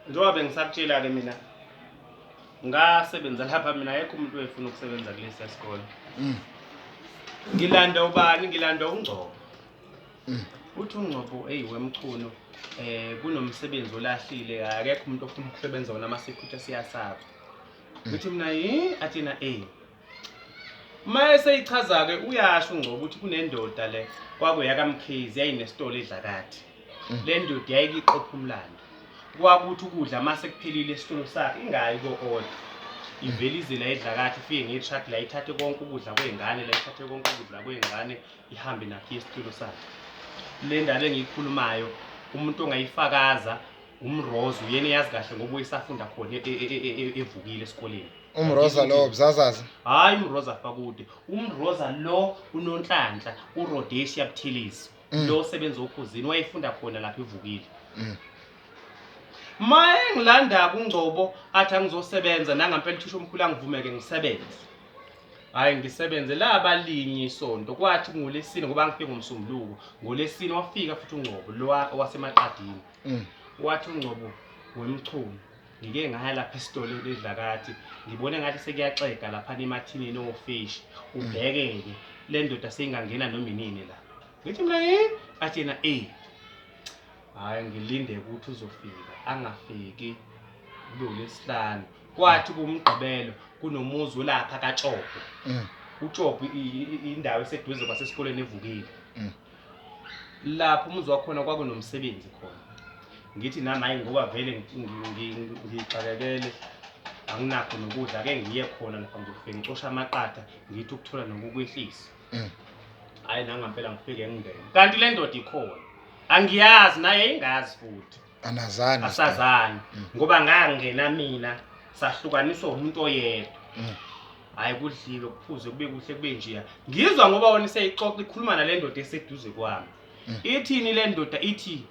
Njengoba bengisakutshela-ke mina ngasebenza lapha mina akekho umuntu wefuna ukusebenza kulesiya sikole. Ngilanda ubani? Ngilanda uNgcobo. Uthi uNgcobo, eyi wemchunu kunomsebenzi olahlile akekho umuntu ofuna ukusebenza wona ama-security siyasaba. Ngithi mina yi athi na eh. Uma eseyichaza-ke uyasho uNgcobo ukuthi kunendoda le kwakuyakaMkhize yayinesitolo eDlakathi. Le ndoda yayikiqopha umlando. Kwakuthi ukudla mase kuphelile esitolo sakhe ingayi ko-order. Ivele ize la eDlakathi ifike nge-truck la ithathe konke ukudla kwey'ngane la ithathe konke ukudla kwey'ngane ihambe nakho iye esitolo sakhe. Le ndaba engiyikhulumayo umuntu ongayifakaza uMroza uyena eyazi kahle ngoba uyisafunda khona evukile esikoleni. UMroza lo buzazaza. Hayi uMroza Fakude. UMroza lo uNonhlanhla uRhodesia Buthelezi. Lo osebenza okhuzini wayefunda khona lapha evukile. Ma engilanda kuNgcobo athi angizosebenza nangampela uthisha omkhulu angivumeke ngisebenze. Hayi ngisebenze labalinye isonto kwathi ngolesine ngoba ngifike ngomsombuluko ngolesine wafika futhi uNgcobo lo wasemaqadini. Wathi uNgcobo wemchunu ngike ngaya lapha esitolo ledlakathi ngibone ngathi sekuyaxega lapha emathinini ofish ubheke-ke le ndoda seyingangena noma inini la. Ngithi mina eh athi yena eh hhayi ngilinde ukuthi uzofika angafiki kube uLwesihlanu. Kwathi kuwumgqibelo kunomuzi olapha kaTshobho. UTshobho indawo eseduze kwasesikoleni evukile. Lapho umuzi wakhona kwakunomsebenzi khona. Ngithi nami hayi ngoba vele ngixakekele anginakho nokudla ake ngiye khona lapha ngizofike ngicoshe amaqatha ngithi ukuthola nokukwehlisa. Hhayi nangampela ngifike ngingene. Kanti le ndoda ikhona. Angiyazi naye ingazi futhi. Anazani. Asazani ngoba ngangena mina sahlukaniswa umuntu oyedwa. Hayi kudliwe kuphuzwe kube kuhle kube njeya. Ngizwa ngoba wona iseyixoxa ikhuluma nale ndoda eseduze kwami. Ithini le ndoda ithi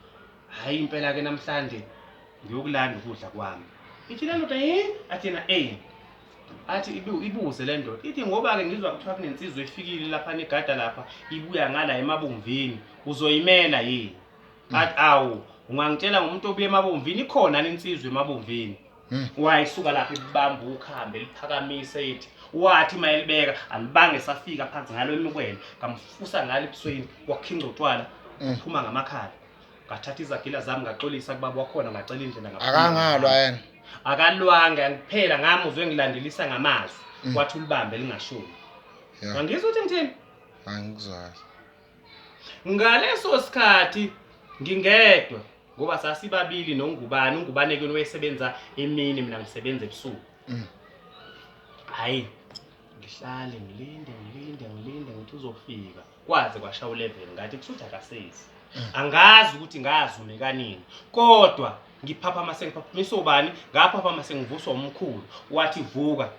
hayi impela ke namhlanje ngiyokulanda ukudla kwami. Ithi le ndoda eh athi yena eh athi ibuze le ndoda ithi ngoba ke ngizwa kuthiwa kunensizwa efikile lapha negada lapha ibuya ngala emabomvini uzoyimela yini? Athi awu ungangitshela ngomuntu obuye emabomvini ikhona insizwa emabomvini. Wayisuka lapha ibamba ukhambe liphakamise ithi wathi mayelibeka alibange safika phansi ngalo emukweni ngamfusa ngalo ebusweni wakhinca utshwala phuma ngamakhala ngathatha izagila zami ngaxolisa kubaba wakhona ngacela indlela ngaphuma. Akangalwa yena. Akalwanga kuphela ngamuzwe ngilandelisa ngamazwi wathi ulibambe lingashoni. Angizwa ukuthi ngithini? Angikuzwa. Ngaleso sikhathi ngingedwa ngoba sasibabili noNgubane, uNgubane ke wayesebenza emini mina ngisebenza ebusuku. Hayi ngihlale ngilinde ngilinde ngilinde ngithi uzofika kwaze kwashaya u11 ngathi kusutha akasezi. Angazi ukuthi ngazume kanini kodwa ngiphaphama sengiphaphamiswa ubani ngaphaphama sengivuswa umkhulu wathi vuka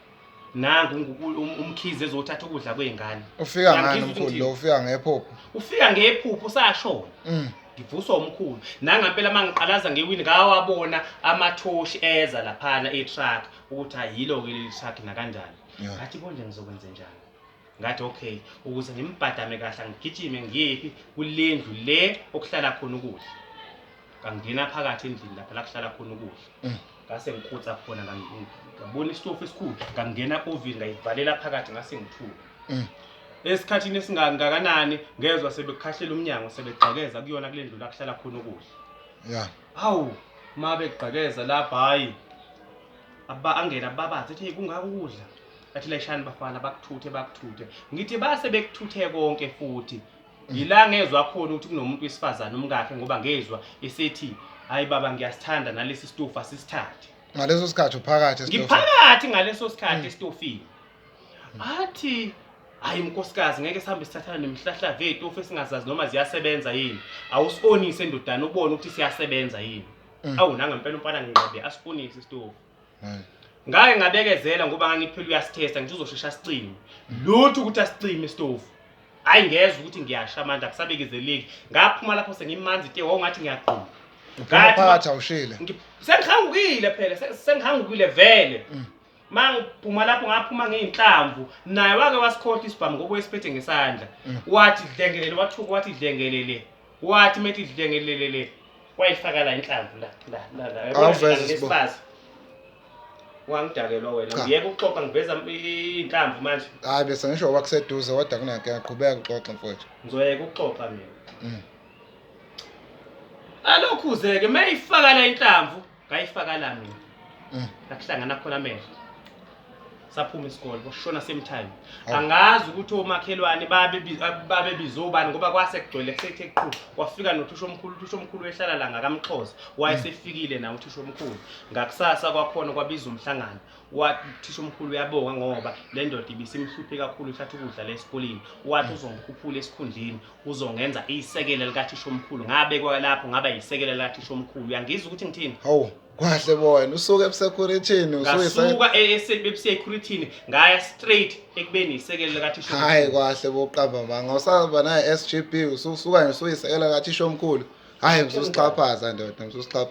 nangu uMkhize ezothatha ukudla kwey'ngane. Ufika ngani umkhulu lo? Ufika ngephupho? Ufika ngephupho sashona. Ngivuswa umkhulu nangampela uma ngiqalaza ngewini ngawabona amathoshi eza laphana e-truck ukuthi ayilo-ke leli truck nakanjani. Ngathi konje ngizokwenze njani? Ngathi okay ukuze ngimbhadame kahle angigijime ngiyephi kule ndlu le okuhlala khona ukudla. Ngangena phakathi endlini lapha la kuhlala khona ukudla. Ngase ngikutsa khona ngabona isitofu esikhulu ngangena ovini ngayivalela phakathi ngase ngithuka. Esikhathini esingakanani ngezwa sebekhahlela umnyango sebegqekeza kuyona kule ndlu la kuhlala khona ukudla. Hawu uma begqekeza lapha hayi angena babazi ethi kungaka ukudla. Athi layishani bafana bakuthuthe bakuthuthe. Ngithi base bekuthuthe konke futhi. Yila ngezwa khona ukuthi kunomuntu wesifazane umkakhe ngoba ngezwa esethi hayi baba ngiyasithanda nalesi sitofu asisithathe. Ngaleso sikhathi uphakathi esitofini. Ngiphakathi ngaleso sikhathi esitofini. Athi hayi mnkosikazi ngeke sihambe sithathana nemihlahlavu yezitofu esingazazi noma ziyasebenza yini. Awusionise ndodana ubone ukuthi siyasebenza yini. Awu nangempela umfana nginqabe asifonise isitofu. Ngake ngabekezela ngoba ngangiphela uyasithesta ngithi uzoshesha sicime. Lutho ukuthi asicime isitofu. Hayi ngezwe ukuthi ngiyasha manje akusabekezeleki. Ngaphuma lapho sengimanzi te wawungathi ngiyagquma. Uphuma phakathi awushile. Sengihangukile phela sengihangukile vele. Mangiphuma lapho ngaphuma ngeyinhlamvu naye wake wasikhohlwa isibhamu ngoba wayesiphethe ngesandla. Wathi dlengelele wathuka wathi dlengelele. Wathi methi dlengelele. Wayifaka la inhlamvu la la la la. Yabona Awuveze nje Sibu. ngesibazi. Wangidakelwa wena. Cha. Ngiyeke ukuxoxa ngiveza inhlamvu manje. Hayi bese ngisho ngoba kuseduze kodwa kunankinga qhubeka uxoxe mfowethu. Ngizoyeka ukuxoxa mina. Alokhuze-ke mayifaka la inhlamvu, ngayifaka la mina. Akuhlangana khona amehlo. Saphuma isikole kwashona same time. Hawu. Angazi ukuthi omakhelwane babebizobani ngoba kwase kugcwele kusethe qhu. Kwafika nothisha omkhulu, uthisha omkhulu wehlala la ngakaMxhosa. Wayesefikile naye uthisha omkhulu. Ngakusasa kwakhona kwabiza umhlangano. Wathi uthisha omkhulu uyabonga ngoba le ndoda ibisimhluphe kakhulu ithatha ukudla la esikoleni. Wathi uzongikhuphula esikhundleni, uzongenza isekela likathisha omkhulu. Ngabekwa lapho ngaba yisekela likathisha omkhulu. Uyangizwa ukuthi ngithini? Hawu, kwahle bona usuke ebusecurityini usuyise. Ngasuka ebusecurityini ngaya straight ekubeni isekela likathisha Hayi omkhulu. kwahle boqamba manga usaba naye SGB ususuka nje usuyisekela kathisha omkhulu. Hayi msusixhaphaza ndoda msusixhaphaza.